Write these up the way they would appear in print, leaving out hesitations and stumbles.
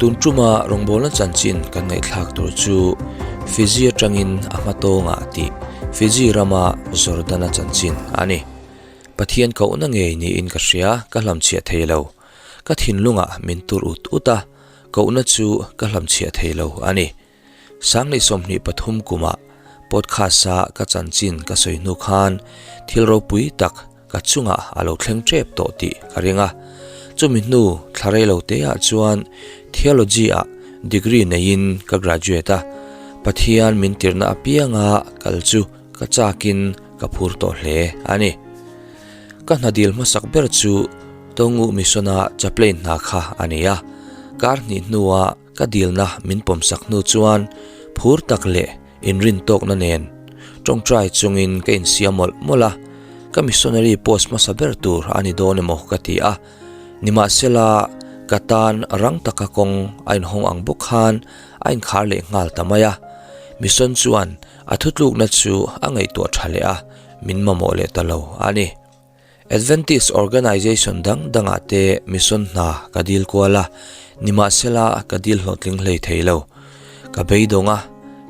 Tun tuma rawngbawlna chanchin kan ngaihthlak tur chu Fiji atangin a hma tawngah tih Fiji rama Jordana chanchin a ni. Pathian kohna ngei niin ka hria, ka hlamchhiah thei lo. Ka thinlungah min tur ut ut a, kohna chu ka hlamchhiah thei lo a ni. Sanglei 23 kumah podcast-a ka chanchin ka sawi hnu khan thil ropui tak ka chungah a lo thleng tep tawh tih ka ring a. Chumi hnu thla rei lo teah chuan Theology-ah degree neiin ka graduate a, Pathian min tirhna apianga kal chu ka chakin ka phur tawh hle a ni. Ka hna dil hmasak ber chu Tongu Mission-a chaplain hna kha a ni a, kar hnih hnuah Ka dilna min pawmsak hnu chuan phur tak leh inrin tawkna nen tawngtai chungin ka insiam mawlh mawlh a, ka missionary post hmasa ber tur a ni dawn emaw ka ti a. Nimahsela, ka tan rang taka kawng a inhawng ang bawk khan a inkhar leh nghal ta mai a. Mission chuan a thutlukna chu a ngaihtuah tha leh a, min mamawh leh ta lo a ni. Adventist organization dang dangah te mission hna ka dil kual a, nimahsela ka dil hlawhtling hlei thei lo. Ka beidawng a,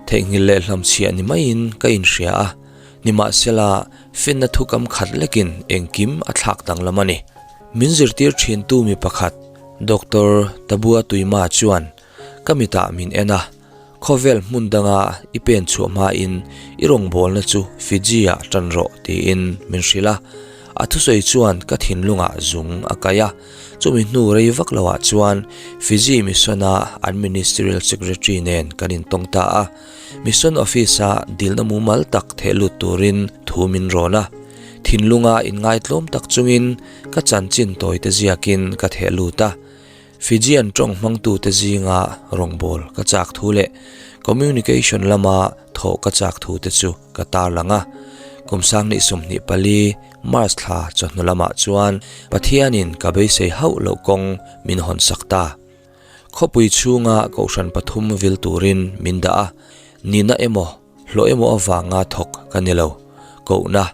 theihnghilh leh hlamchhiah ni maiin ka inhria a, nimahsela finna thukam khat lekin engkim a thlak danglam a ni. Min zirtir thintu mi pakhat Doctor Tabua Tuima chuan ka mitah min en a, Khawvel hmun danga i pen chhuah hmain i rawngbawlna chu Fiji-ah tan rawh tiin min hrilh a. A thusawi chuan ka thinlungah zung a kai a. Chumi hnu rei vak loah chuan Fiji Mission-a an Ministerial Secretary nen kan intawng ta a. Mission Office-a dilna mumal tak theh lut turin thu min rawn a. Thinlunga inngaitlawm tak chungin ka chanchin tawite ziakin ka theh lut a. Fijian tawng hmangtute zinga rawngbâwl ka châk thu leh communication lama thawh ka châk thute chu ka tarlang a. Kum 2024 March thla chawhnu lamah chuan Pathianin ka beisei hauh loh kawng min hawnsak ta. Khawpui chhunga kohhran pathum vil turin min dah a, nihna emaw hlawh emaw avanga thawk ka ni lo, kohna,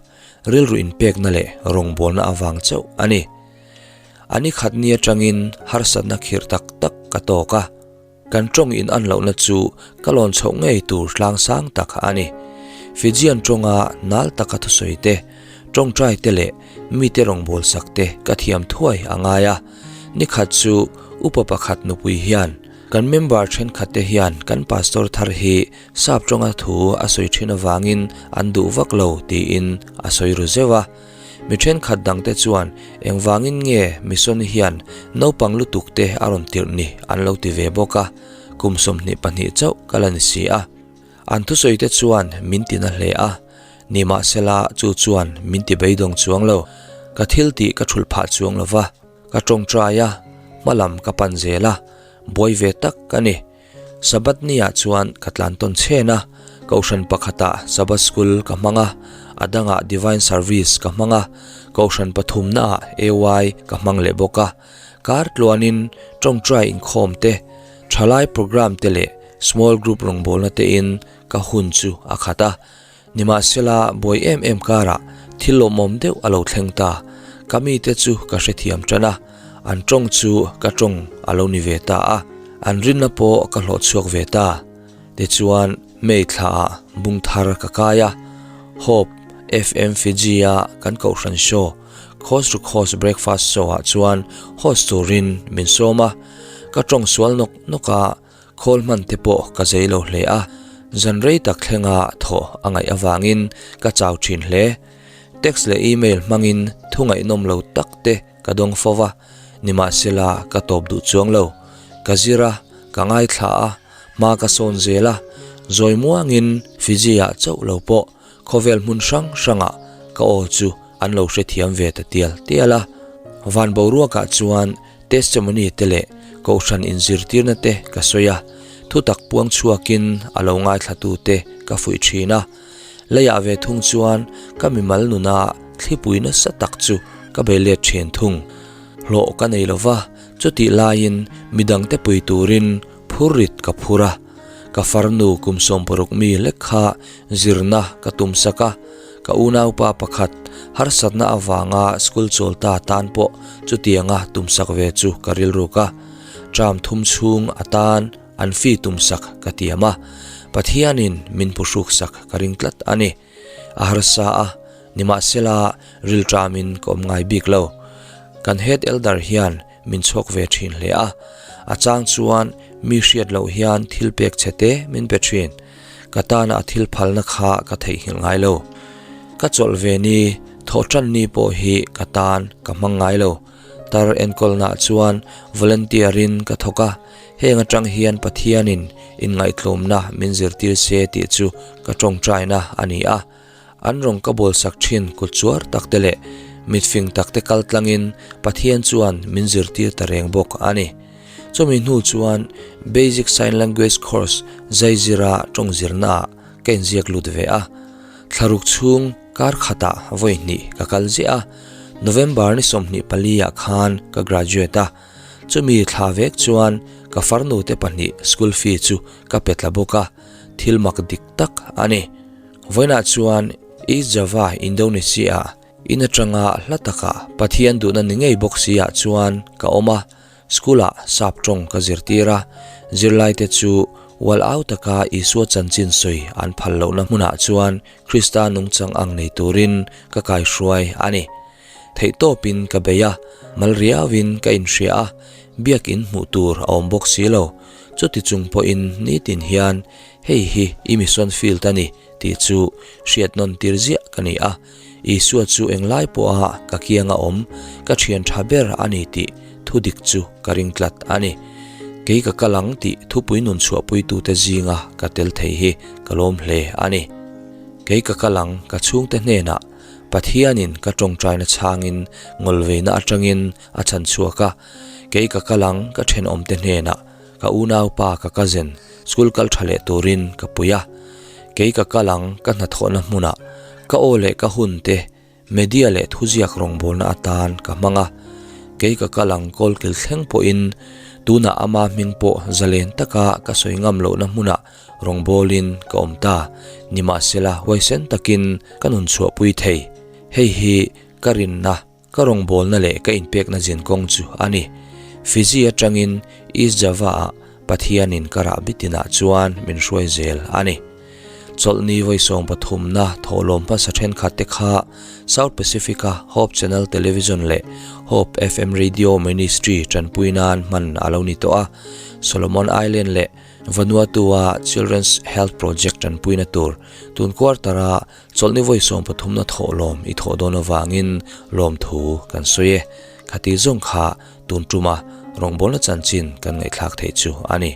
rilru inpekna leh rawngbawlna avang chauh a ni. A ni khat ni atangin harsatna khirh tak tak ka tawk a, kan tawng in an lohna chu ka lawn chhoh ngei tur tlang sang tak a ni. Fijian tawnga nal taka thusawi te, tawngtai te leh mite rawngbâwl sak te ka thiam thuai a ngai a. Ni khat chu upa pakhat nupui hian kan member thenkhat te hian kan pastor thar hi sap tawnga thu a sawi thin avangin an duh vak lo tiin a sawi ru zeuh a. Mi thenkhat dangte chuan engvangin nge mission hian naupang lutuk te a rawn tirh ni an lo ti ve bawk a, kum 22 chauh ka la ni si a. An thusawi te chuan min ti na hle a, nimahsela chu chuan min ti beidawng chuang lo, ka thil tih ka thulh phah chuang lo va, ka tawngtai a, hmalam ka pan zel a, buai ve tak ka ni. Sabbath niah chuan ka tlan tawn chhen a, Kohhran pakhatah Sabbath School ka hmang a, a dangah Divine Service ka hmang a, Kohhran pathumnaah AY ka hmang leh bawk a. Kar tluanin tawngtai inkhawm te, thalai programme te leh small group rawngbawlna tein ka hun chu a khat a. Nimahsela buai em em karah thil lawmawm deuh a lo thleng ta, ka mite chu ka hrethiam tan a, an tawng chu ka tawng a lo ni ve ta a, an rinna pawh ka hlawh chhuak ve ta. Tichuan May thlaah bung thar ka kai a, Hope FM Fiji-a kan kohhran show Coast to Coast Breakfast Show-ah chuan host turin min sawm a, ka tawng sual nawk nawk a, Khawl hman te pawh ka zei lo hle a, zan rei tak thlenga thawh a ngaih avangin ka chau thin hle. Text leh email hmangin thu ngaihnawm lo tak te ka dawng fo va, nimahsela ka tawp duh chuang lo. Ka zir a, ka ngaithla a, hma ka sawn zel a, zawi muangin Fiji-ah chauh lo pawh khawvel hmun hrang hrangah ka aw chu an lo hrethiam ve ta tial tial a. Van boruakah chuan Testimony te leh Kohhran inzirtirna te ka sawi a, thutak puang chhuakin a lo ngaithlatu te ka fuih thin a. Leiah ve thung chuan ka mimal nuna thlipui nasa tak chu ka bei let thin thung. Hlawh ka nei lo va, chutih laiin midangte pui turin phurrit ka phur a. Ka farnu kum 60 mi lek kha zirna ka tumsak a, ka unaupa pakhat harsatna avanga school chawl ta tan pawh chutianga tumsak ve chu ka rilruk a. Term thum chhung atan an fee tumsak ka tiam a, Pathianin min phuhruksak ka ring tlat a ni. A harsa a, nimahsela rilṭamin ka awm ngai bik lo. Kan head elder hian min chhawk ve thin hle a, a chang chuan mi hriat loh hian thil pek che te min pe thin. Ka tana a thil phalna kha ka theihnghilh ngai lo. Ka chawlh ve ni, thawhṭan ni pawh hi ka tan ka hmang ngai lo. Tar enkawlnaah chuan volunteer in ka thawk a, heng atang hian Pathianin inngaihtlawmna min zirtir se tih chu ka tawngtaina a ni a. An rawng ka bawlsak thin kut chuar tak te leh mitfing tak te kal tlangin Pathian chuan min zirtir ta reng bawk a ni. Chumi hnu chuan Basic Sign Language Course zaizira tawng zirnaah ka inziak lut ve a, thlaruk chhung Kar khatah vawi hnih ka kal ziah a, November ni 24 ah khan ka graduate a, chumi thla vek chuan ka farnu te pahnih school fee chu ka pe tla bawk a, thil mak dik tak a ni. Vawiinah chuan East Java, Indonesia ah in atanga hla takah Pathian duhna ni ngei bawk si ah chuan ka awm a, School-ah sap tawng ka zirtir a, zirlaite chu ual au taka Isua chanchin sawi an phal lohna hmunah chuan Krista nungchang ang nei turin ka kaihruai a ni. Theihtawpin ka bei a, mal riauin ka inhria a, biakin hmuh tur a awm bawk si lo. Chuti chung pawhin nitin hian hei hi i mission field a ni tih chu hriat nawn tir ziah ka ni a. Isua chu englai pawha ka kianga awm, ka thian tha ber a ni tih thu dik chu ka ring tlat a ni. Kei ka kal ang tih thupui nun chhuahpuitute zinga ka tel thei hi ka lawm hle a ni. Kei ka kal ang ka chhungte hnenah Pathianin ka tawngtaina chhangin ngawlveina atangin a chhan chhuak a, kei ka kal ang ka thenawmte hnenah ka unaupa ka cousin school kal tha leh turin ka pui a, kei ka kal ang ka hnathawhna hmunah ka aw leh ka hun te media leh thuziak rawngbawlna atan ka hmang a, kei ka kal ang kawlkil thleng pawhin tunah ama hming pawh zalen taka ka sawi ngam lohna hmunah rawngbawlin ka awm ta, nimahsela huaisen takin ka nun chhuahpui thei, hei hi ka rinna. Ka rawngbawlna leh ka inpekna zin kawng chu a ni. Fiji atangin East Java-ah Pathianin ka rah bitinah chuan min hruai zel a ni. Chawlhni vawi sawmpathumna thawhlawm hmasa thenkhat te kha South Pacific-a Hope Channel Television leh Hope FM Radio Ministry tanpui nan hman a lo ni tawh a. Solomon Island leh Vanuatu-a Children's Health Project tanpuina tur tun quarter-a Chawlhni vawi 33na thawh lawm i thawh dawn avangin lawmthu kan sawi e. Khati zawng kha tun tuma rawngbawlna chanchin kan ngaihthlak theih chu a ni.